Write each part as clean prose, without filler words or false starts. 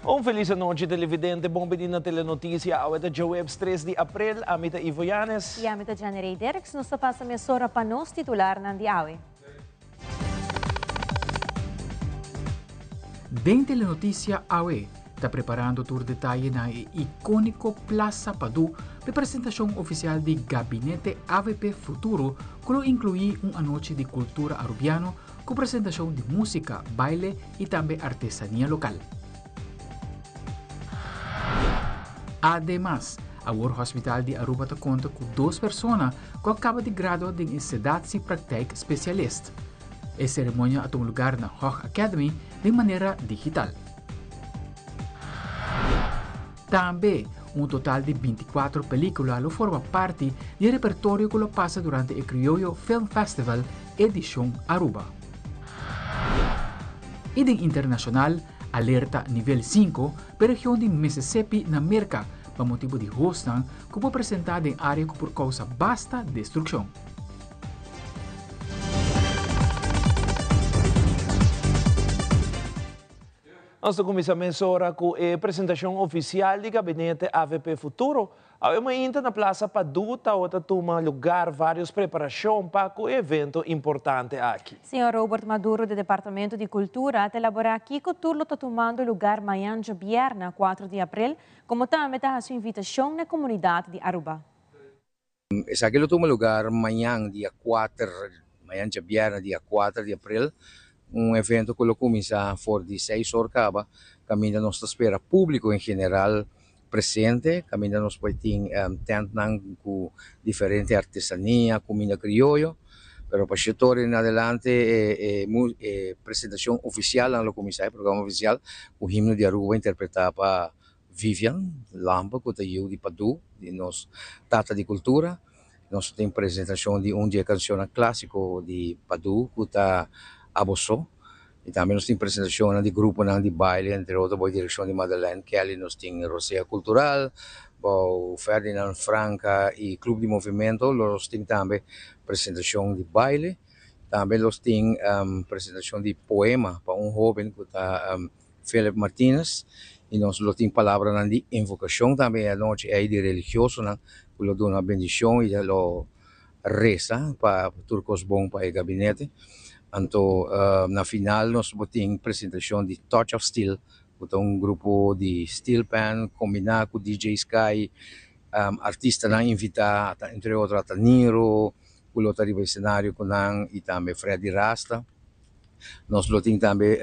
Un felis anochi televidente, bon bini na Telenoticia. Awe ta djaweps tres di april, ami ta Ivo Yanes. I ami ta Janerey Dirks. Nos ta pasa mesora pa nos titularnan di awe. Den Telenoticia awe ta preparando tur detaye na e iconico Plaza Padu p'e presentacion oficial di Gabinete avp Futuro cu lo inclui un anochi di cultura Arubiano cu presentacion di musica, baile y tambe artesania local. Ademas, awor Hospital di Aruba ta conta cu dos persona cu a caba di gradua den e Sedatiepraktijk Specialist. E ceremonia a tuma lugar na Hoch Academy den manera digital. Tambe, un total di binticuatro pelicula lo forma parti di e repertorio cu lo pasa durante e Criollo Film Festival edicion Aruba. Y den internacional, alerta nivel cinco p'e region di Mississippi na Merca pa motibo di hosnan cu por presenta den area cu por causa basta destruccion. Nos ta kuminsá mesora ku e presentashon ofisial di Gabinete avp Futuro. Awe mainta na Plaza Padu tawata tuma lugar varios preparashon pa ku e evento importante aki. Señor Robert Maduro di Departamento di Cultura ta elabora kico tur lo ta tumando lugar mañan djabièrnè kuater di april, como tambe ta haci un invitacion na e comunidad di Aruba. Esaki lo tuma lugar mañan dia kuater, mañan djabièrnè dia kuater di april, un evento ku lo kuminsá for di seis or kaba, kaminda nos ta spera públiko en general presente, kaminda nos por tin tèntnan ku diferente artesania, kuminda krioyo, pero pa shete or en adelante e e presentashon ofisialnan lo kuminsá, e programa ofisial ku himno di Aruba interpretá pa Vivian Lampe ku ta yiu di Padu, di nos tata di kultura. Nos tin presentashon di un di e kanshonnan klásiko di Padu ku ta Abo So. I tambe nos tin presentashonnan di gruponan di baile, entre otro bou direkshon di Madeleine Kelly nos tin Rosea Kultural, bou Ferdinand Franca i Club di Movimento nos tin tambe presentashon di baile. Tambe nos tin presentashon di poema pa un hóben ku ta Philip Martinez y nos lo tin palabranan di invocacion tambe e anochi ey di religiosonan cu lo duna bendicion y lo reza pa tur cos bon pa e gabinete. Anto na final nos bo tin presentacion di Touch of Steel cu ta un grupo di steel pan combina cu DJ Sky, artistanan invita ta entre otro Ataniro cu lo ta riba escenario cu nan y tambe Freddy Rasta. Nos lo tin tambe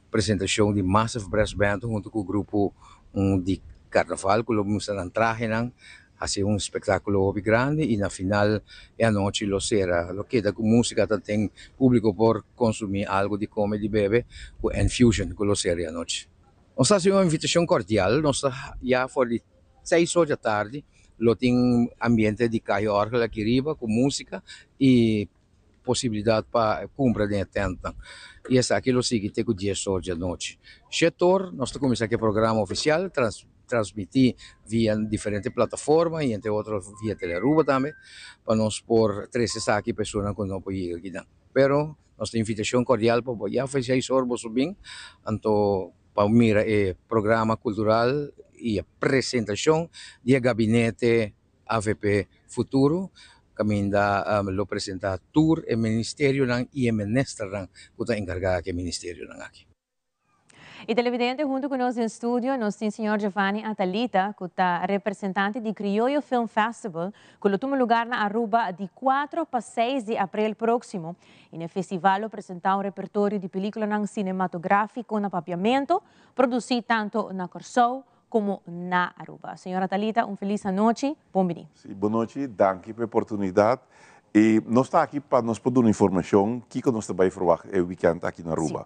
presentacion di Massive Brass Band hunto cu grupo di carnaval cu lo mustra nan trahenan, haci un spectaculo hopi grandi y na final e anochi lo cera, lo keda cu musica ta ten publico por consumi algo di come di bebe cu Enfusion cu lo cera e anochi. Nos ta haci un invitacion cordial, nos ta ya for di seis or di atardi lo tin ambiente di cayo orgel aki riba cu musica y posibilidat pa kumpra den e tèntnan i esaki lo sigui te ku dies or di anochi. Shet or nos ta kuminsá ku e programa ofisial transmití via diferente plataforma i entre otro via Telearuba tambe pa nos por trese esaki pa esunnan ku no por yega akinan. Pero nos ta invitashon kordial pa bo ya for seis or boso bin anto pa mira e programa kultural i e presentashon di e gabinete avp Futuro caminda lo presenta tur e ministerionan y e ministernan cu ta encarga cu e ministerionan aki. Y televidente hunto cu nos den studio nos tin señor Giovanni Atalita cu ta representante di Criollo Film Festival cu lo tuma lugar na Aruba di cuatro pa seis di april proximo y na e festival lo presenta un repertorio di peliculanan cinematografico na Papiamento produci tanto na Corsou como na Aruba. Señora Talita, un feliz anochi, bon bini. Sí, bon nochi, danki pa e oportunidad. Y nos ta aki pa nos por duna informacion kico nos ta bay verwacht e weekend aki na Aruba.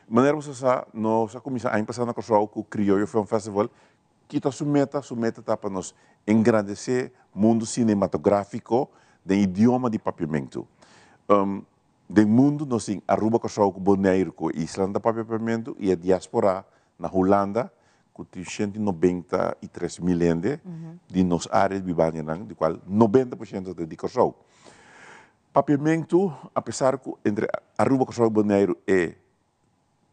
Manera boso sa, nos a cuminsa aña pasa na Corsou cu Criollo Film Festival. Ki ta su meta? Su meta ta pa nos engrandece mundo cinematografico den idioma di Papiamentu. Den mundo nos tin Aruba, Corsou cu Boneiru cu e islanan ta papia Papiamentu y e diaspora Na Hulanda, ku tin 193 mil hende di nos área di bibanianan, di kual 90% ta di Kòrsou. Papiamentu, apesar ku entre Aruba, Kòrsou i Boneiru e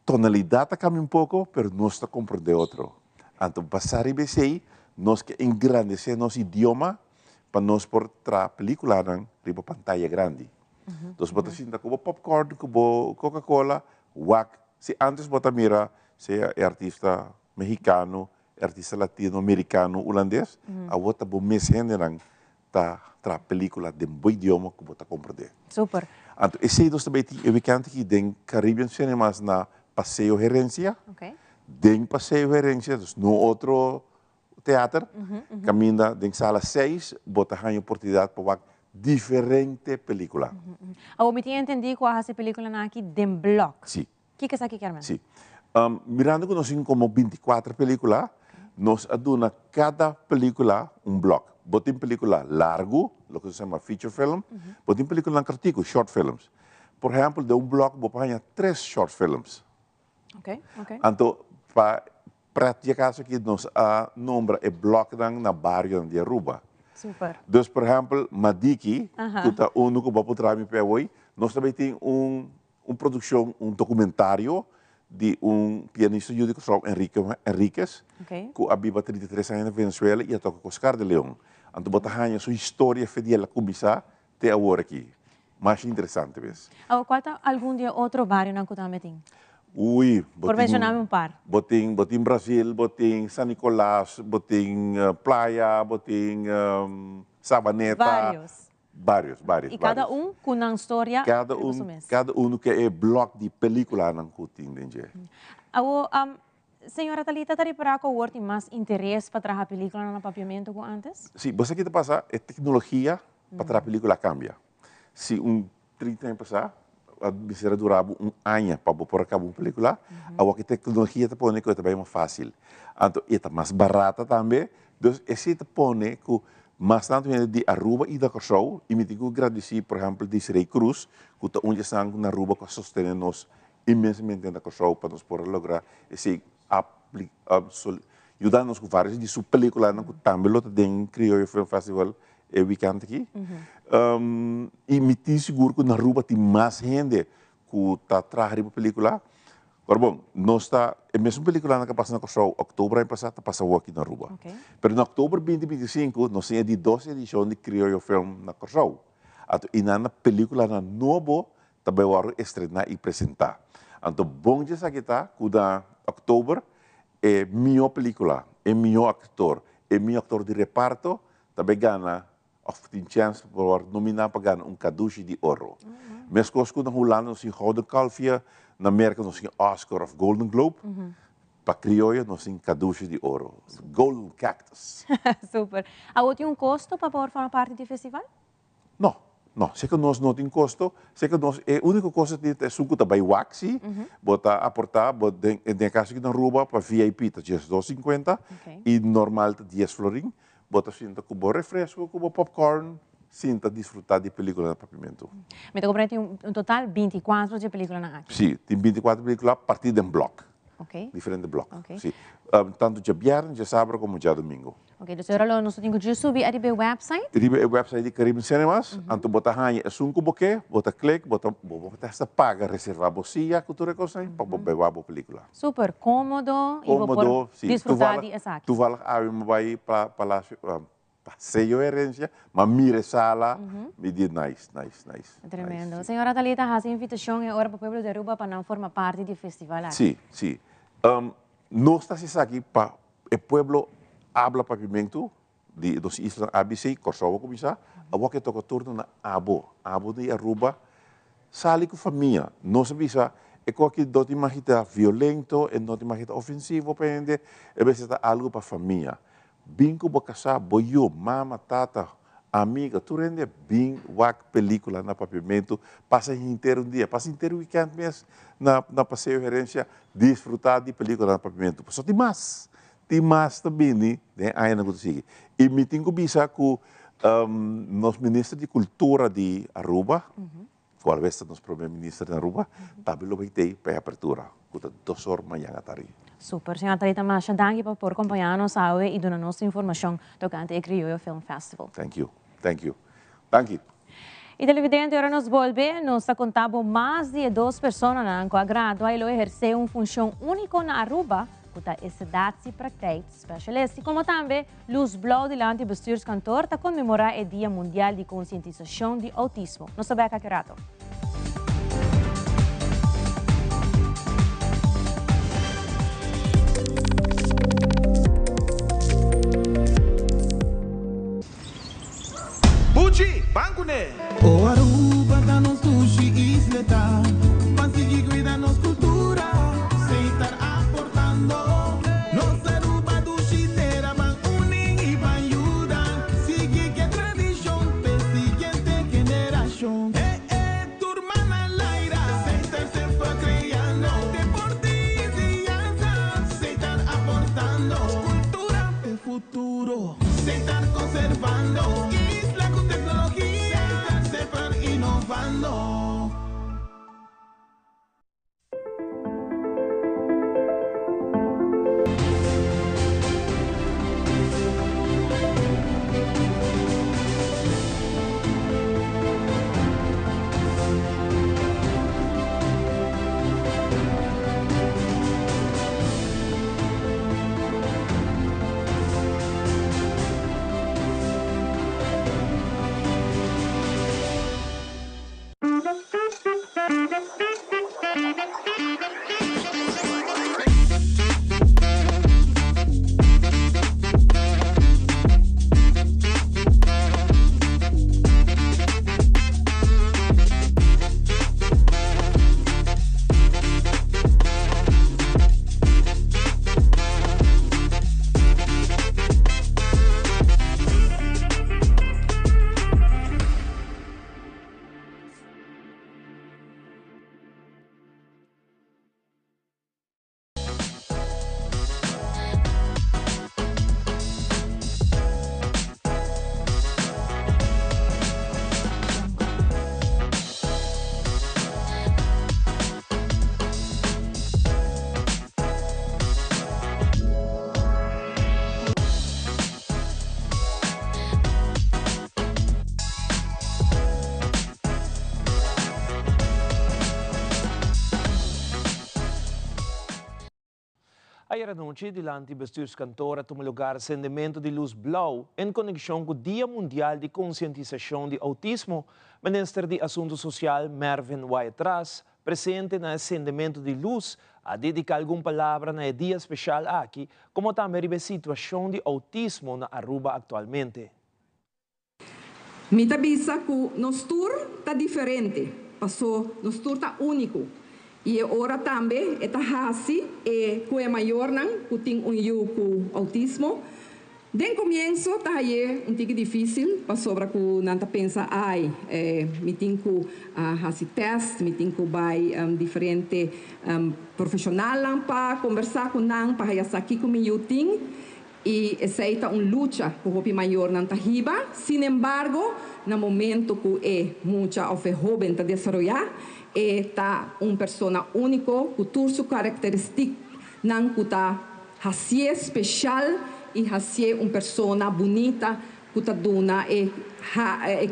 Tonalidat a kambia un poko, pero nos ta komprondé otro. Anto basá riba esei, nos ke engrandesé nos idioma pa nos por traha pelíkulanan riba pantaya grandi. Dus bo ta sinta ku bo popcorn, ku bo Coca-Cola, wak. Si ántes bo ta mira sea e artista mehikano, e artista latino, merikano, hulandes, awor ta bo mes hendenan ta traha pelíkula den bo idioma ku bo ta komprondé. Super. Anto esei nos ta bai tin e wikènt aki den Caribbean Cinemas na Paseo Herencia. Den Paseo Herencia, dus no otro teater, kaminda den sala seis bo ta haña oportunidat pa wak diferente pelíkula. Awor mi tin entendí ku a hasi pelíkulanan aki den blòk. Sí. Kiko esaki kier men? Sí. Mirando ku nos tin komo 24 pelíkula, nos a duna kada pelíkula un blòk. Bo tin pelíkula largu, loke nos ta yama feature film, bo tin pelíkulanan kòrtiku, short films. Por ehèmpel, den un blòk bo por haña tres short films. Anto, pa pret di e kaso aki nos a nombra e blòknan na barionan di Aruba. Super. Dus, por ehèmpel, Madiki, ku ta unu ku bo a puntra mi p'e awor, nos ta bai tin un Un produccion, un documentario di un pianista yu di Kòrsou, Enrique Enriquez, ku a biba 33 aña na Venezuela i a toka ku Oscar de Leon. Anto bo ta haña su historia fe di el a kuminsá te awor aki. Masha interesante mes. Awor, kual ta algun di e otro barionan ku tambe tin? Ui, bo Por tin, menshonami un par. bo tin, bo tin Brasil, bo tin San Nicolas, bo tin Playa, bo tin Sabaneta. Varios. Varios, varios, I kada varios. un ku nan storia Kada riba su un, mes. kada unu ke e blòk di pelíkulanan ku tin den dje. Awor, señora Thalita ta ripará ku awor tin mas interes pa traha pelíkulanan na papiamentu ku ántes? Sí, bo sa ki ta pasa? E teknologia pa traha pelíkula a kambia. Si un 30 aña pasá a mester a dura bo un aña pa bo por a kaba un pelíkula, awor ku e teknologia ta pone ku e ta bai mas fásil. Anto e ta mas barata tambe, dus esei ta pone ku Mas tantu hende di Aruba i na Kòrsou i mi tin ku gradisí por ehèmpel Desiree Cruz ku ta un di esnan na Aruba ku a sostené nos inmensamente na Kòrsou pa nos por a logra esei yuda nos ku vários di su pelíkulanan ku tambe lo ta den Krioyo Film Festival e wikènt aki. I mi tin sigur ku na Aruba tin mas hende ku ta traha riba pelíkula. Ora bon, nos ta, e mesun peliculanan cu a pasa na Corsou october aña pasa ta pasa awor aki na Aruba. Pero na october 2025 nos tin e di dos edicion di Crioyo Film na Corsou. Anto y nan na peliculanan nobo ta bay wordo estrena y presenta. Anto bon dje esaki ta cu na october e miho pelicula, e miho actor, e miho actor di reparto ta bay gana of tin chèns pa wòrdu nominá pa gana un Kadushi di Oro. Meskos ku na Hulanda nos tin Gouden Kalfje, na Merka nos tin Oscar of Golden Globe, pa krioyo nos tin Kadushi di Oro, Golden Cactus. Super. Awor tin un kosto pa por forma parti di festival? No, no. Seka nos no tin kosto. Seka nos e úniko kosto tin ta esun ku ta bai wak si, bo ta aportá, bo den e kaso aki na Aruba pa VIP ta 12,50 i normal ta dies florin. Bo ta sinta ku bo refresco, ku bo popcorn, sinta disfruta di pelicula na Papiamentu. Mi ta comprende tin un total 24 dje peliculanan aki. Si, tin 24 pelicula parti den blok. Ok. Diferente blok. Ok. Si. Tanto djabièrnè, djasabra komo djadomingo. Ok, dus ora lo nos ta tin ku djis subi ariba e website? Riba e website di Caribbean Cinemas, anto bo ta haña esun ku bo ke, bo ta click, bo ta bo ta hasta paga, reserva bo siya ku tur e kosnan pa bo bai wak bo pelicula. Super cómodo y bo por disfruta di esaki. Toevallig awe mi bai pa Palacio, Paseo Herencia, m'a mira e sala, mi di nice, nice, nice. Tremendo. Señora Thalita haci invitacion e ora pa pueblo di Aruba pa nan forma parti di e festival aki. Si, si. Nos ta haci esaki pa e pueblo habla Papiamentu di nos islanan ABC, Kòrsou a kuminsá, awor ke toka turno na abo, abo di Aruba, sali ku famia. Nos a bisa e kos aki no tin mag ta violento, e no tin mag ta ofensivo pa hende, e mester ta algu pa famia. Bin ku bo kasá, bo yu, mama, tata, amiga, tur hende bin wak pelikula na Papiamentu, pasa henter un dia, pasa henter wikènt mes na na Paseo Herencia, disfrutá di pelikula na Papiamentu. Pasobra tin mas, Tin mas ta bini den e añanan ku ta sigui. I mi tin ku bisa ku nos minister di kultura di Aruba, ku alabes ta nos prome minister di Aruba, tambe lo bai tei pa e apertura, ku ta dos or mañan atardi. Super. Señor Talita, masha danki pa por kompañá nos awe i duna nos informashon tokante e Krioyo Film Festival. Thank you. Thank you. Danki. Y televidente, ora nos bolbe, nos ta conta bo mas di e dos personanan cu a gradua y lo eherce un funcion unico na Aruba, cu ta e sedatiepraktijk specialist. Y como tambe Luz Blauw dilanti bestuurskantoor ta conmemora e Dia Mundial di Concientisacion di Autismo. Nos ta bek aki rato. Buchi, ban kuné! O Aruba ta nos dushi isleta, ban sigui cuida nos cultura, Setar aportando. Nos Aruba dushi tera, ban uni y ban yuda, sigui cu e tradicion p'e siguiente generacion. E e tur man al aire, Setar semper creando, deporte y enseñanza, Setar aportando, cultura p'e futuro. Setar conservando, isla cu tecnologia, Setar semper innovando. Ayer anochi dilanti Bestuurskantoor a tuma lugar sendemento di luz blauw en conexion cu Dia Mundial di Concientisacion di Autismo. Minister di Asunto Social Mervin Wyatt-Ras, presente na e sendemento di luz, a dedica algun palabra na e dia special aki, como tambe riba e situacion di autismo na Aruba actualmente. Mi ta bisa ku nos tur ta diferente, pasó nos tur ta úniko. I e ora tambe e ta hasi e ku e mayornan ku tin un yu ku outismo. Den komienso ta haye un tiki difísil pasobra ku nan ta pensa, ai, mi tin ku hasi tèst, mi tin ku bai diferente profeshonalnan pa kombersá ku nan pa haya sa kiko mi yu tin. I esei ta un lucha ku hopi mayornan ta hiba. Sinembargo, na momento ku e mucha òf e hóben ta desaroyá, e ta un persona úniko ku tur su karakteristiknan ku ta hasié speshal i hasié un persona bunita ku ta duna e e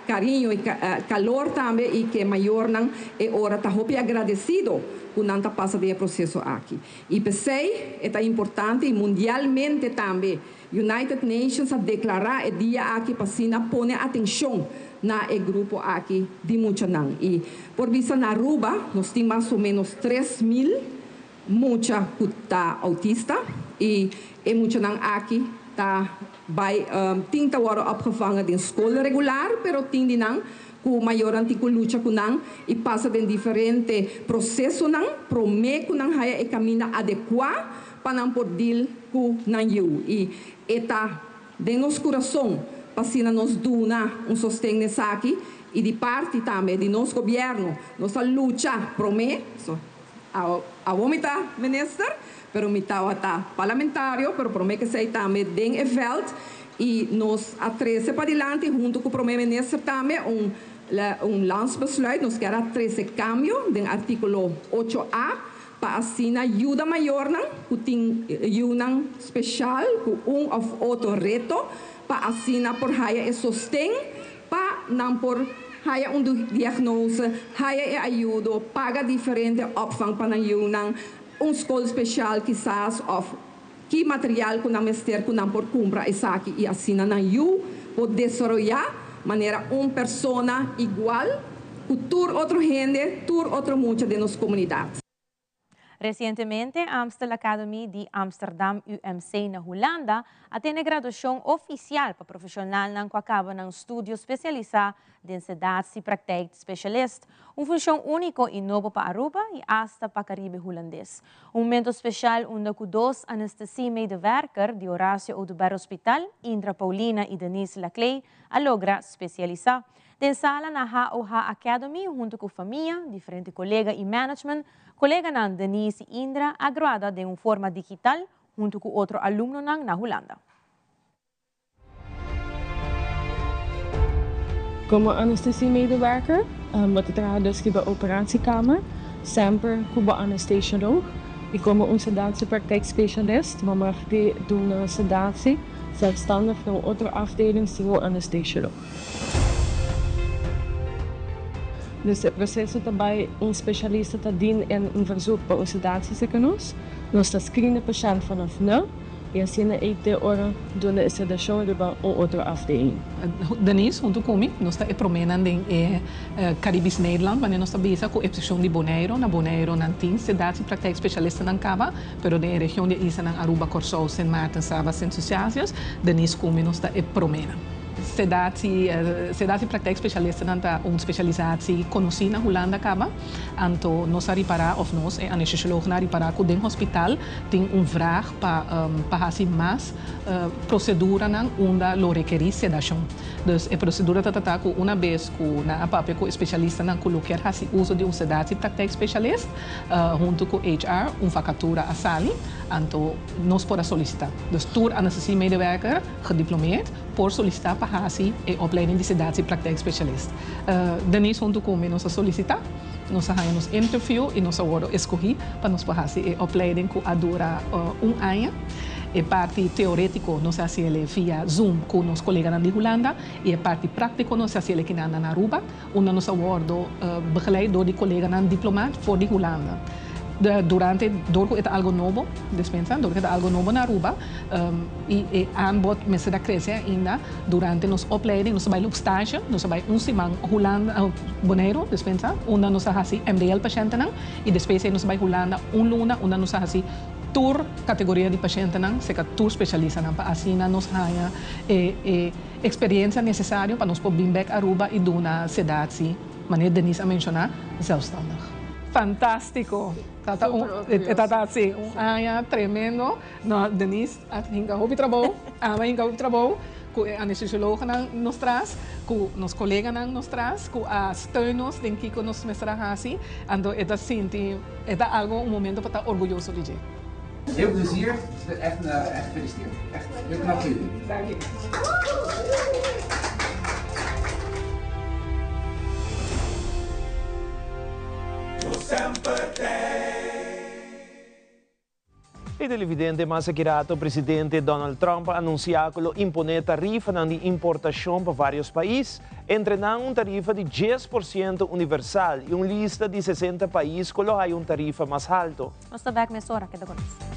kariño i kalor tambe i ku e mayornan e ora ta hopi agradesido ku nan ta pasa den e proseso aki. I p'esei e ta importante i mundialmente tambe United Nations a deklará e dia aki pa asina pone atenshon na e grupo aki di muchanan. I por bisa na Aruba nos tin mas o ménos 3000 mucha ku ta autista i e muchanan aki ta bai tin ta wòrdu opgevangen den skol regular pero tin di nan ku mayornan tin ku lucha ku nan i pasa den diferente prosesonan promé ku nan haya e kaminda adekuá pa nan por dil ku nan yu. I e ta den nos kurason pa asina nos duna un sosten na esaki i di parti tambe di nos gobièrnu nos a lucha promé, so awor mi ta minister pero mi tabata parlamentario pero promé ku esei tambe den e vèlt I nos a trece padilanti hunto cu Prome Minister tambe un un landsbesluit, nos kier a trece cambio den articulo ocho A pa asina yuda mayornan cu tin yiunan special cu un of otro reto pa asina por haya e sosten pa nan por. haya un diagnose, haya e ayudo, paga diferente opvang pa nan yiunan, un scol special kisas of ki material cu nan mester cu nan por cumpra esaki y asina nan yiu por desaroya manera un persona igual cu tur otro hende, tur otro mucha den nos comunidad. Resientemente Amstel Academy di Amsterdam UMC na Hulanda a tene graduashon ofisial pa profeshonalnan ku a kaba nan studio spesialisá den sedatiepraktijk specialist, un funshon úniko i nobo pa Aruba i asta pa Karibe Hulandes. Un momento spesial unda ku dos anestesiemedewerker di Horacio Oduber Hospital, Indra Paulina i Denise Laclay, a logra spesialisá. Den sala na HOH Academy huntu ku famia, diferente kolega i management, Koleganan Denise i Indra a gruada den un forma digital huntu ku otro alumnonan na Hulanda. Komo anestesiemedewerker bo ta traha dus riba operatiekamer, semper ku bo anestesioloog, i komo un sedatiepraktijkspecialist bo mag di duna sedatie zelfstandig na un otro afdeling sin un anestesioloog. Dus e proseso ta bai un specialista ta dien en un verzoek pa un sedatie serka nos. Nos ta screen e pashent vanaf nul y asina ei te ora duna e sedacion riba un otro afdeling. Denise huntu ku mi, nos ta e promenan den e Caribisch Nederland, wanneer nos ta bisa ku eksepshon di Boneiru. Na Boneiru nan tin sedatie praktijk specialistanan kaba, pero den e region di e islanan Aruba, Kòrsou, Sint Maarten, Saba, Sint Eustatius, Denise ku mi nos ta e promenan. Sedatie, sedatie praktijk specialistennan ta un specialisatie conoci na Hulanda caba. Anto nos a ripara, of nos, e anestesioloognan a ripara cu den hospital tin un vraag pa pa haci mas proceduranan unda lo rekeri sedacion. Dus e procedura ta trata cu una bes cu nan a papia cu e specialistanan cu lo kier haci uso di un sedatie praktijk specialist, hunto cu HR un vacatura a sali, anto nos por a solicita. Dus tur anestesiemedewerker gediplomeerd por solicita pa haci e opleiding di sedatie praktijk specialist. Denise hunto cu mi nos a solicita, nos a haya nos interview y nos a wordo escogi pa nos por haci e opleiding cu a dura un aña. E parti teoretico nos a haciele via Zoom cu nos coleganan di Hulanda y e parti practico nos a haciele kinan na Aruba, unda nos a wordo begeleid door di coleganan diplomaat for di Hulanda. Durante, door cu e ta algo nobo, despensa, door cu e ta algo nobo na Aruba y e aanbod mester a crece ainda, durante nos opleiding nos a bay op stage, nos a bay un siman Hulanda, Boneiru, despensa, unda nos a haci MDL pashentenan y despues ey nos a bay Hulanda un luna unda nos a haci tur categoria di pashentenan, seca tur specialistanan pa asina nos haya e e experiencia necesario pa nos por bin bek Aruba y duna sedatie. Manera Denise a menciona, zelfstandig. Fantastico! Ta un, e ta ta si, un aña tremendo. No, Denise a hinca hopi trabou, ami a hinca hopi trabou cu e anestesiologonan nos tras, cu nos coleganan nos tras, cu a steun nos den kico nos mester a haci. Anto e ta sinti, e ta algo, un momento pa ta orguyoso di dje. Heel plezier, echt echt gefeliciteerd. Echt heel knap van jullie. Danki. E televidente mas aki rato presidente Donald Trump a anuncia cu lo impone tarifanan di importacion pa varios pais, entre nan un tarifa di 10% universal y un lista di 60 pais cu lo haya un tarifa mas halto. Nos ta bek mesora, keda ku nos.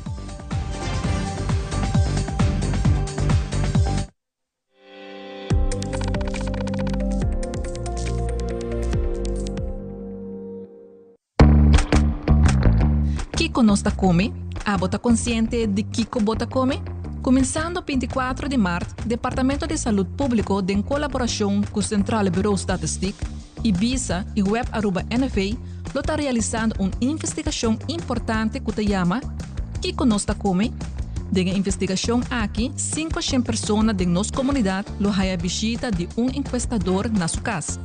Kiko nos ta kome? Abo ta konsiente di kiko bo ta kome? Kuminsando 24 di mart, Departamento di Salud Públiko den kolaborashon ku Centrale Bureau Statistiek, Ibisa i Web Aruba NV lo ta realisando un investigashon importante ku ta yama Kiko nos ta kome? Den e investigashon aki 500 persona den nos komunidat lo haya bishita di un enkuestador na su kas.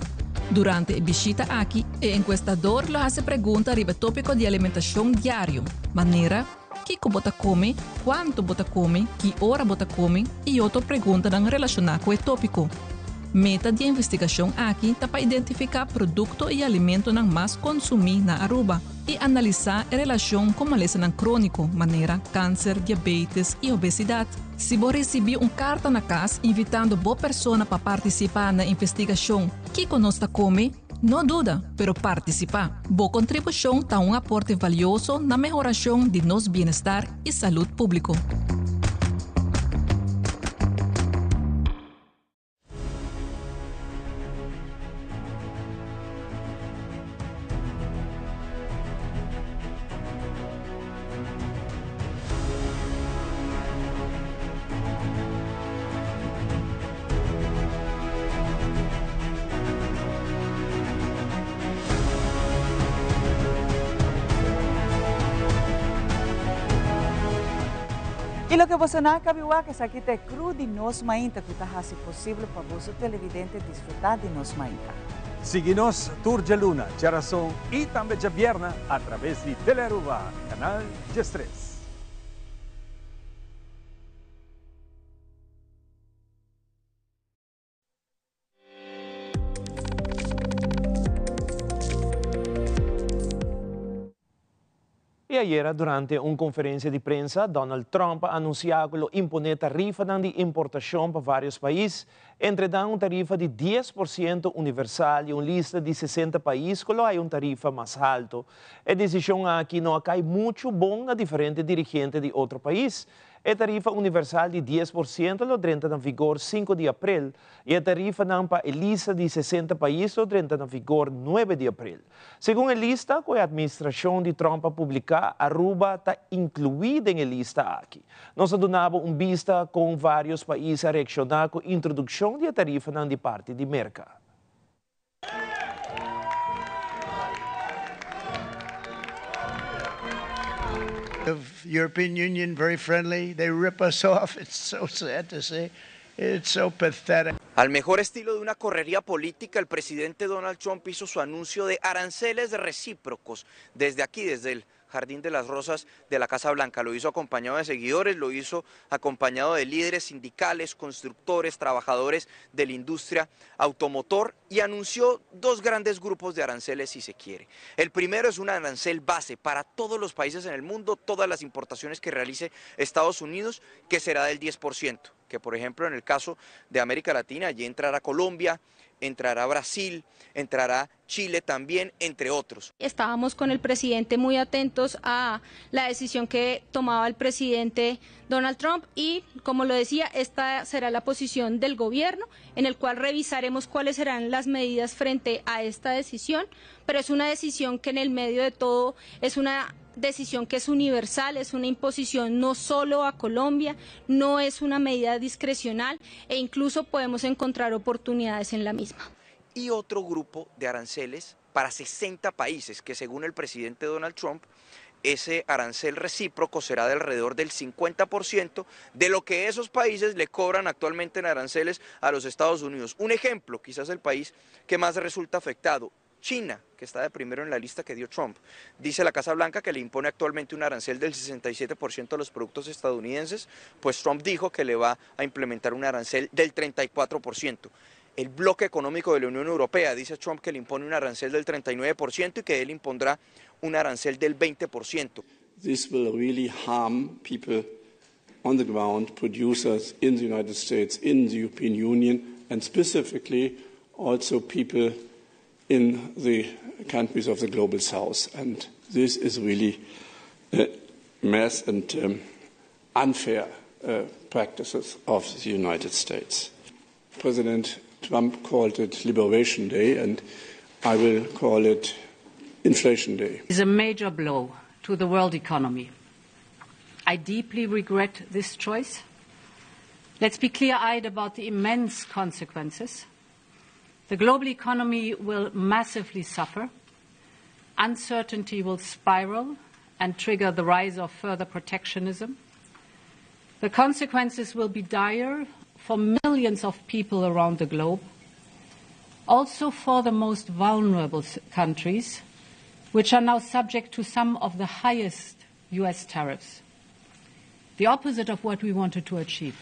Durante e bishita aki e enkuestador lo hasi pregunta riba e tópiko di alimentashon diario, manera, Kiko bo ta kome, kuantu bo ta kome, ki ora bo ta kome i otro preguntanan relashoná ku e tópiko. Meta di e investigashon aki ta pa identifiká produkto i alimentonan mas konsumí na Aruba i analisá e relashon ku malesanan króniko manera kanser, diabetes i obesidat. Si bo risibí un karta na kas invitando bo persona pa partisipá na investigashon Kiko nos ta kome? No duda, pero partisipá! Bo kontribushon ta un aporte valioso na mehorashon di nos bienestar i salud públiko. Y loke boso nan a cabi wak esaki ta e crew di Nos Mainta cu ta haci posible pa boso televidente disfruta di Nos Mainta. Sigui nos tur djaluna, djarason y tambe djabierna a traves di Telearuba, Canal 13. I ayera durante un konferensia di prensa, Donald Trump a anunsiá ku lo imponé tarifanan di importashon pa vários pais, entre nan un tarifa di 10% universal i un lista di 60 pais ku lo haya un tarifa mas haltu. E desishon aki no a kai muchu bon na diferente dirigente di otro pais. E tarifa universal di 10% lo drenta na vigor 5 di april i e tarifanan pa e lista di 60 pais lo drenta na vigor 9 di april. Segun e lista ku e atministrashon di Trump a publiká, Aruba ta inkluí den e lista aki. Nos a duna bo un bista kon vários pais a reakshoná ku introdukshon di e tarifanan di parti di Merka. Of European Union very friendly they rip us off it's so sad to see it's so pathetic. Al mejor estilo de una correría política, el presidente Donald Trump hizo su anuncio de aranceles recíprocos desde aquí, desde el Jardín de las Rosas de la Casa Blanca. Lo hizo acompañado de seguidores, lo hizo acompañado de líderes sindicales, constructores, trabajadores de la industria automotor y anunció dos grandes grupos de aranceles si se quiere. El primero es un arancel base para todos los países en el mundo, todas las importaciones que realice Estados Unidos, que será del 10%, que por ejemplo en el caso de América Latina, allí entrará Colombia, entrará Brasil, entrará Chile también, entre otros. Estábamos con el presidente muy atentos a la decisión que tomaba el presidente Donald Trump y, como lo decía, esta será la posición del gobierno en el cual revisaremos cuáles serán las medidas frente a esta decisión, pero es una decisión que en el medio de todo es una decisión que es universal, es una imposición no solo a Colombia, no es una medida discrecional e incluso podemos encontrar oportunidades en la misma. Y otro grupo de aranceles para 60 países que según el presidente Donald Trump, ese arancel recíproco será de alrededor del 50% de lo que esos países le cobran actualmente en aranceles a los Estados Unidos. Un ejemplo, quizás el país que más resulta afectado, China, que está de primero en la lista que dio Trump. Dice la Casa Blanca que le impone actualmente un arancel del 67% a los productos estadounidenses, pues Trump dijo que le va a implementar un arancel del 34%. El bloque económico de la Unión Europea, dice Trump que le impone un arancel del 39% y que él impondrá un arancel del 20%. This will really harm people on the ground, producers in the United States, in the European Union, and specifically also people in the countries of the global south. And this is really a mess and um, unfair uh, practices of the United States. President Trump called it Liberation Day, and I will call it Inflation Day. It's a major blow to the world economy. I deeply regret this choice. Let's be clear eyed about the immense consequences. The global economy will massively suffer. Uncertainty will spiral and trigger the rise of further protectionism. The consequences will be dire for millions of people around the globe, also for the most vulnerable countries, which are now subject to some of the highest US tariffs. The opposite of what we wanted to achieve.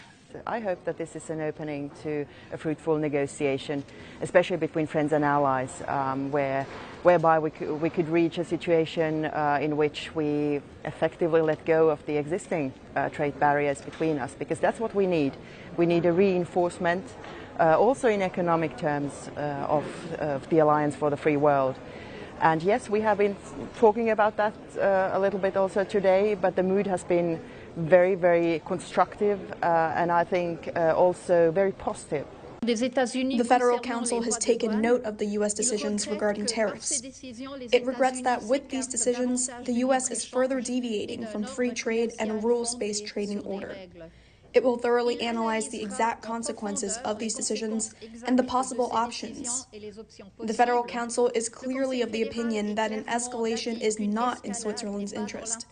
I hope that this is an opening to a fruitful negotiation, especially between friends and allies, um, where, whereby we, we could reach a situation uh, in which we effectively let go of the existing uh, trade barriers between us, because that's what we need. We need a reinforcement, uh, also in economic terms, uh, of, of the Alliance for the Free World. And yes, we have been talking about that uh, a little bit also today, but the mood has been very, very constructive uh, and I think uh, also very positive. The Federal Council has taken note of the U.S. decisions regarding tariffs. It regrets that with these decisions, the U.S. is further deviating from free trade and rules based trading order. It will thoroughly analyze the exact consequences of these decisions and the possible options. The Federal Council is clearly of the opinion that an escalation is not in Switzerland's interest.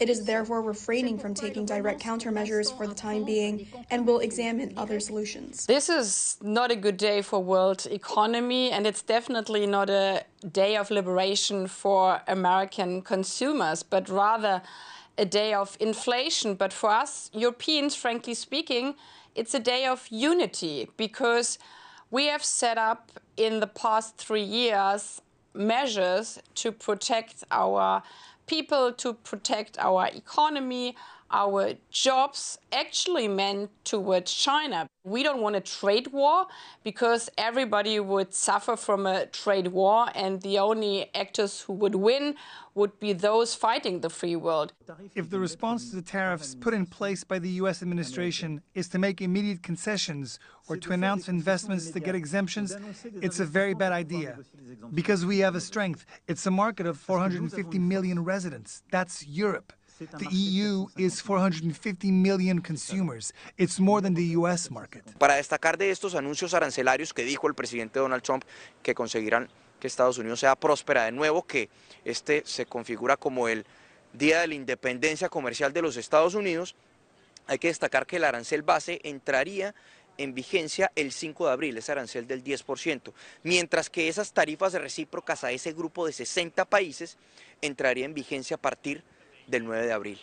It is therefore refraining from taking direct countermeasures for the time being and will examine other solutions. This is not a good day for world economy and it's definitely not a day of liberation for American consumers, but rather a day of inflation. But for us Europeans, frankly speaking, it's a day of unity because we have set up in the past three years measures to protect our people, to protect our economy, our jobs actually meant towards China. We don't want a trade war because everybody would suffer from a trade war and the only actors who would win would be those fighting the free world. If the response to the tariffs put in place by the U.S. administration is to make immediate concessions or to announce investments to get exemptions, it's a very bad idea. Because we have a strength. It's a market of 450 million residents. That's Europe. The EU is 450 million consumers. It's more than the US market. Para destacar de estos anuncios arancelarios que dijo el presidente Donald Trump que conseguirán que Estados Unidos sea próspera de nuevo, que este se configura como el Día de la Independencia Comercial de los Estados Unidos, hay que destacar que el arancel base entraría en vigencia el 5 de abril, ese arancel del 10%, mientras que esas tarifas recíprocas a ese grupo de 60 países entraría en vigencia a partir del 9 de abril.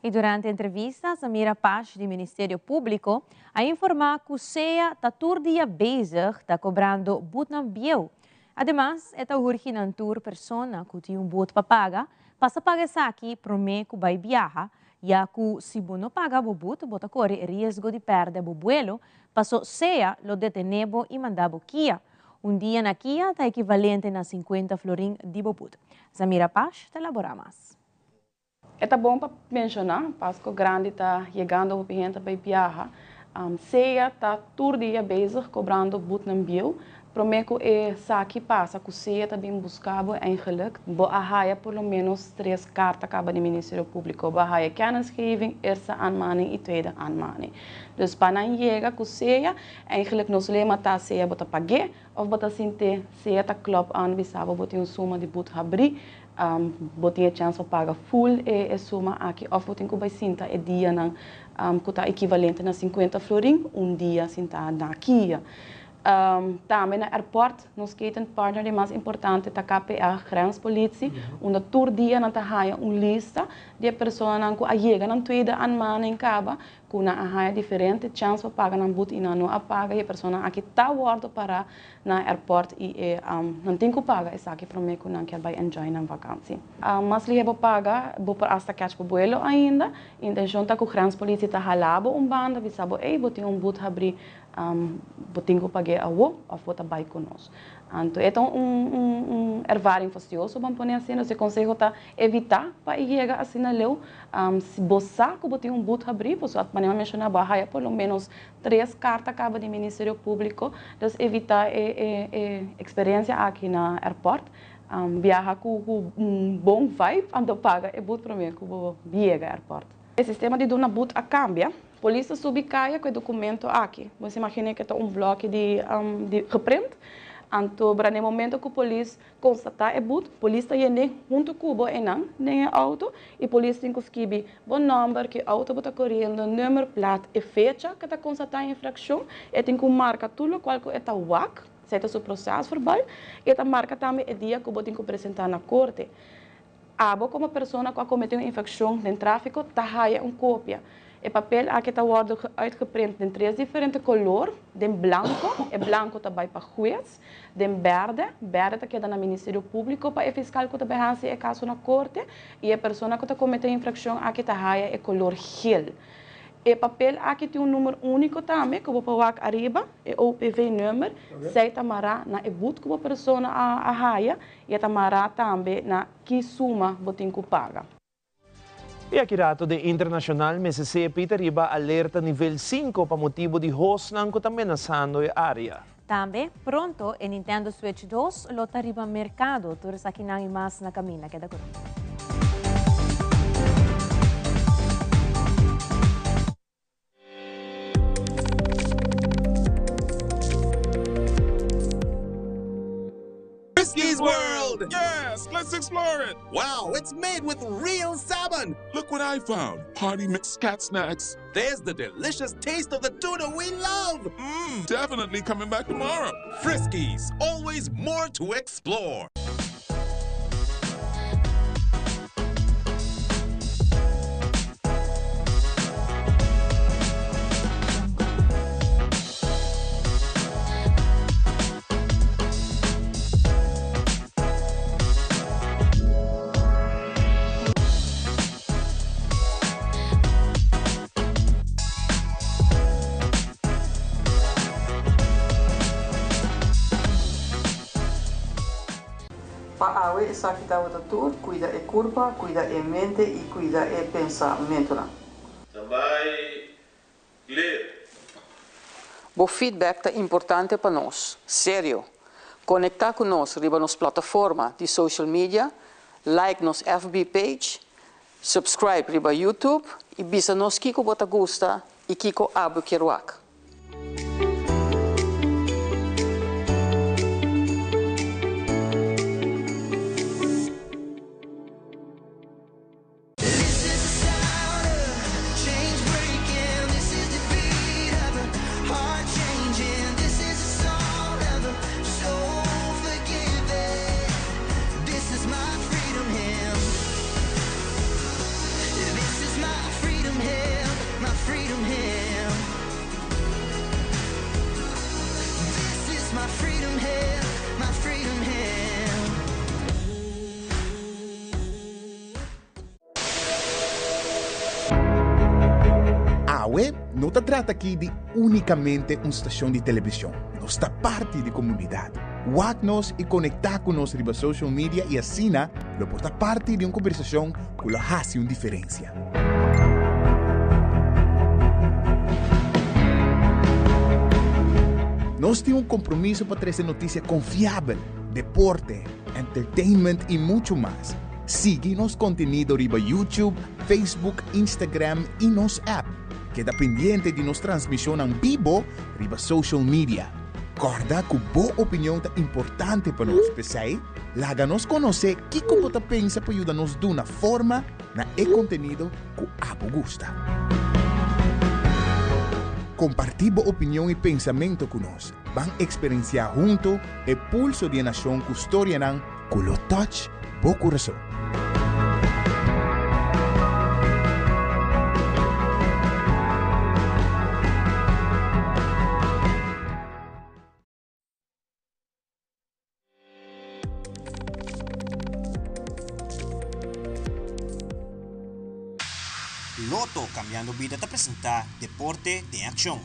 Y durante entrevista, Samira Pasch di Ministerio Publico a informa cu SEA ta tur dia bezig ta cobrando boetnan bieu. Ademas, e ta urgi nan tur persona cu tin un boet pa paga, pasa paga esaki prome cu bay biaha, ya cu si bo no paga bo boet, bo ta core riesgo di perde bo vuelo, paso SEA lo detene bo y manda bo KIA. Un dia na KIA ta equivalente na 50 florin di bo boet. Samira Pasch ta elabora mas. E ta bon pa menciona, Pasco Grandi ta yegando hopi hende bay biaha. SEA ta tur dia bezig cobrando boetnan bieu. Prome cu esaki pasa cu SEA ta bin busca bo eigenlijk. Bo a haya por lo menos tres carta caba di Ministerio Publico. Bo a haya kennisgeving, eerste aanmaning y tweede aanmaning. Dus pa nan yega cu SEA, eigenlijk nos lema ta SEA bo ta pag'e of bo ta sint'e. SEA ta klop aan bisa bo bo tin un suma di boet habri. Bo tin e chance pa paga full e e suma aki of bo tin cu bay sinta e dianan cu ta equivalente na 50 florin un dia sinta na kia. Tambe na airport nos ketenpartner di mas importante ta KPA, Grenspolitie, unda tur dia nan ta haya un lista di e personanan cu a yega nan tweede aanmaning caba cu nan a haya diferente chance pa paga nan boete y nan no a paga y e persona aki ta wordo para na airport y e nan tin cu paga esaki prome cu nan kier bay enjoy nan vakantie. Mas lihe bo paga bo por hasta catch bo buelo ainda. Intencion ta cu grenspolitie ta hala bo un banda bisa bo ey bo tin un boete habri bo tin cu pag'e awo of bo ta bay cu nos. Anto e ta un un ervaring fastioso ban pone asina, nos e conseho ta evita pa e yega asina leu. Si bo sa cu bo tin un boet habri, pasobra manera mi a menciona bo a haya por lo menos tres carta caba di Ministerio Publico, dus evita e e e experiencia aki na airport. Biaha cu cu un bon vibe anto paga e boet prome cu bo yega airport. E sistema di duna boet a cambia. Polis ta subi caya cu e documento aki. Bo sa imagina cu ta un bloki di di geprint. Anto bra na e momento cu polis constata e boet, polis ta yende hunto cu bo eynan den e auto y polis tin cu skibi bo nomber, ki auto bo ta coriendo, nummer plaat, e fecha cu ta constata e infraccion. E tin cu marca tur locual cu e ta wak, esey ta su procesverbal, y e ta marca tambe e dia cu bo tin cu presenta na corte. Abo como persona cu a comete un infraccion den trafico ta haya un copia. E papel aki ta wordo uitgeprint den tres diferente color, den blanco, e blanco ta bay pa huez, den berde, berde ta keda na Ministerio Publico pa e fiscal cu ta bay haci e caso na corte, y e persona cu ta comete infraccion aki ta haya e color geel. E papel aki tin un numero unico tambe cu bo por wak ariba, e OPV nummer, esey ta mara na e boet cu bo persona a haya y e ta mara tambe na ki suma bo tin cu paga. I aki rato den internashonal Mississippi ta riba alerta nivel sinku pa motibu di hosnan ku ta menasando e área. Tambe, pronto e Nintendo Switch dos lo ta riba merkado. Tur esakinan i mas na kaminda. Keda ku nos. Friskies World! Yes, let's explore it! Wow, it's made with real salmon! Look what I found! Party mix cat snacks. There's the delicious taste of the tuna we love! Mmm, definitely coming back tomorrow. Friskies, always more to explore. Pa awe esaki tabata tur, cuida e curpa, cuida e mente y cuida e pensamentonan. Tambay clear. Bo feedback ta importante pa nos. Serio! Conecta cu nos riba nos plataforma di social media, like nos FB page, subscribe riba YouTube y bisa nos kico bo ta gusta y kico abo kier wak. Awe no ta trata aki di únikamente un stashon di televishon, nos ta parti di komunidat. Wak nos i konektá ku nos riba social media i asina lo por ta parti di un kombersashon ku lo hasi un diferensia. Nos tin un kompromiso pa trese notisia konfiabel, deporte, entertainment i muchu mas. Sigui nos kontenido riba YouTube, Facebook, Instagram i nos app. Keda pendiente di nos transmishonnan bibo riba social media. Kòrda ku bo opinion ta importante pa nos, p'esei laga nos konosé kiko bo ta pensa pa yuda nos duna forma na e kontenido ku abo gusta. Kompartí bo opinion i pensamentu ku nos. Ban eksperensiá huntu e pulso di e nashon ku storianan ku lo touch bo kurason. Lotto Cambiando Bida ta presenta Deporte den Accion.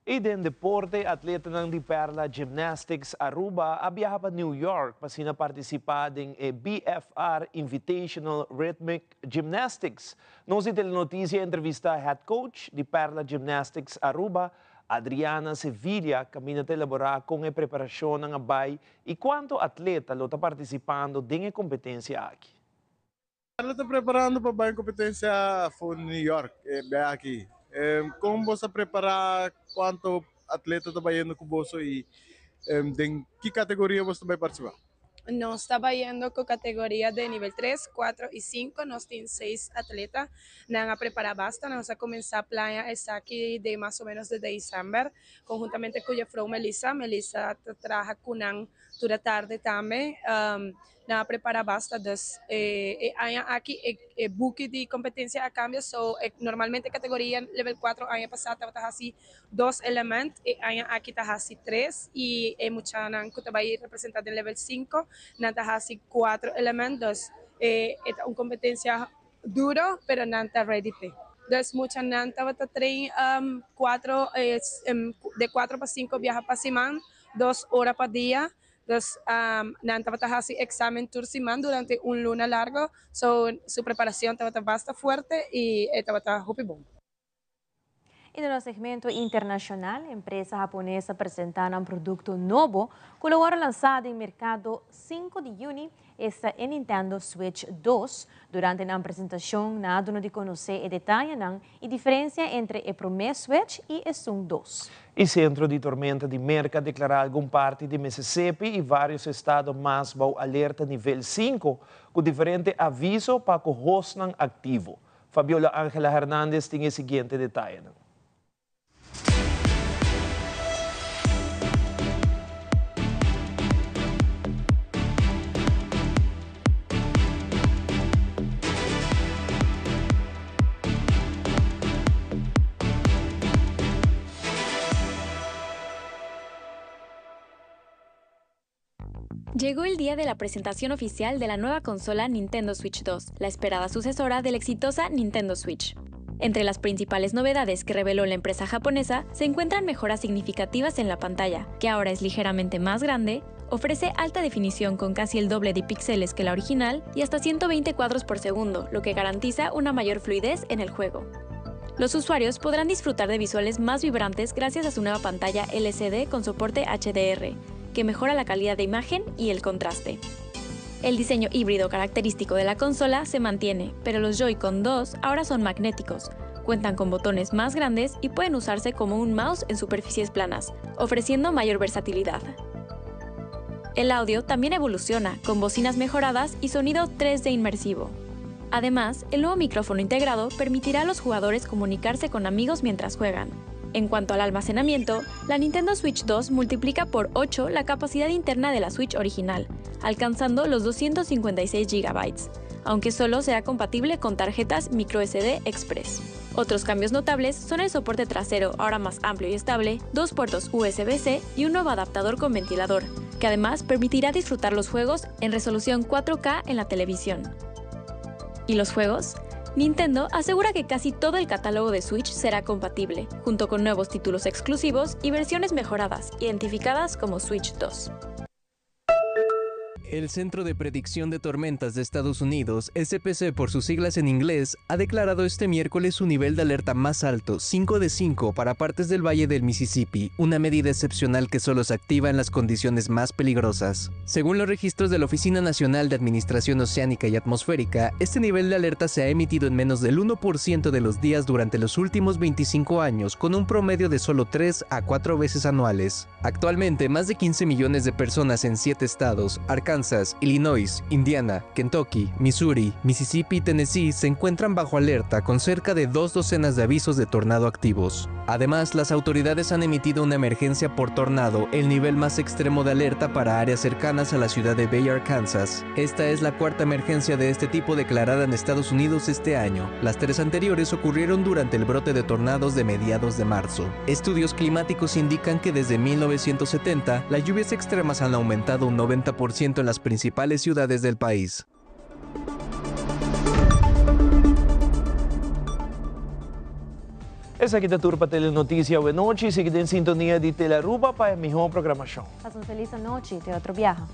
Y den deporte, atletanan di Perla Gymnastics Aruba a biaha pa New York pa asina participa den e BFR Invitational Rhythmic Gymnastics. Nos di Telenoticia a entrevista head coach di Perla Gymnastics Aruba, Adriana Sevilla caminda ta elabora con e preparacionnan a bay y cuanto atleta lo ta participando den e competencia aki. Perla ta preparando pa bay un competencia afo New York e bia aki. Con boso a prepara, cuanto atleta ta bayendo cu boso y den ki categoria boso ta bay participa? Nos ta bayendo cu categoria de nivel 3, 4 y 5. Nos tin 6 atleta. Nan a prepara basta. Nos a cuminsa plania esaki de mas o menos desde december, conhuntamente cu juffrouw Melissa. Melissa ta traha cu nan tur atardi tambe. Nan a prepara basta, dus e aña aki e buki di competencia a cambia, so normalmente categoria level 4 aña pasa tabata haci dos element, e aña aki ta haci tres y e muchanan cu ta bay representa den level 5 nan ta haci cuatro element, dus e ta un competencia duro pero nan ta ready p'e. Dus muchanan tabata train cuatro, de cuatro pa cinco biaha pa siman, dos ora pa dia. Dus nan tabata hasi examen tur siman durante un luna largo, so su preparacion tabata basta fuerte y e tabata hopi bon. Y den nos segmento internacional, empresa hapones a presenta nan producto nobo cu lo worde lansa den mercado 5 di juni, esta e Nintendo Switch 2. Durante nan presentacion nan a duna di conoce e detayenan y diferencia entre e prome Switch y esun 2. E sentro di tormenta di Merka a deklará algun parti di Mississippi i vários estado mas bou alerta nivel 5, ku diferente aviso pa ku hosnan aktivo. Fabiola Angela Hernandez tin e siguiente detayenan. Llegó el día de la presentación oficial de la nueva consola Nintendo Switch 2, la esperada sucesora de la exitosa Nintendo Switch. Entre las principales novedades que reveló la empresa japonesa se encuentran mejoras significativas en la pantalla, que ahora es ligeramente más grande, ofrece alta definición con casi el doble de píxeles que la original y hasta 120 cuadros por segundo, lo que garantiza una mayor fluidez en el juego. Los usuarios podrán disfrutar de visuales más vibrantes gracias a su nueva pantalla LCD con soporte HDR, que mejora la calidad de imagen y el contraste. El diseño híbrido característico de la consola se mantiene, pero los Joy-Con 2 ahora son magnéticos, cuentan con botones más grandes y pueden usarse como un mouse en superficies planas, ofreciendo mayor versatilidad. El audio también evoluciona, con bocinas mejoradas y sonido 3D inmersivo. Además, el nuevo micrófono integrado permitirá a los jugadores comunicarse con amigos mientras juegan. En cuanto al almacenamiento, la Nintendo Switch 2 multiplica por 8 la capacidad interna de la Switch original, alcanzando los 256 GB, aunque solo será compatible con tarjetas microSD Express. Otros cambios notables son el soporte trasero ahora más amplio y estable, dos puertos USB-C y un nuevo adaptador con ventilador, que además permitirá disfrutar los juegos en resolución 4K en la televisión. ¿Y los juegos? Nintendo asegura que casi todo el catálogo de Switch será compatible, junto con nuevos títulos exclusivos y versiones mejoradas, identificadas como Switch 2. El Centro de Predicción de Tormentas de Estados Unidos, SPC por sus siglas en inglés, ha declarado este miércoles su nivel de alerta más alto, 5 de 5, para partes del Valle del Mississippi, una medida excepcional que solo se activa en las condiciones más peligrosas. Según los registros de la Oficina Nacional de Administración Oceánica y Atmosférica, este nivel de alerta se ha emitido en menos del 1% de los días durante los últimos 25 años, con un promedio de solo 3 a 4 veces anuales. Actualmente, más de 15 millones de personas en 7 estados, Arkansas, Illinois, Indiana, Kentucky, Missouri, Mississippi y Tennessee se encuentran bajo alerta con cerca de 2 docenas de avisos de tornado activos. Además, las autoridades han emitido una emergencia por tornado, el nivel más extremo de alerta para áreas cercanas a la ciudad de Bayard, Kansas. Esta es la cuarta emergencia de este tipo declarada en Estados Unidos este año. Las 3 anteriores ocurrieron durante el brote de tornados de mediados de marzo. Estudios climáticos indican que desde 1970, las lluvias extremas han aumentado un 90% en las principales ciudades del país. Esaki ta tur pa Telenoticia awe nochi. Sigui den sintonia di Telearuba pa e miho programacion. Pasa un feliz anochi. Te otro biaha.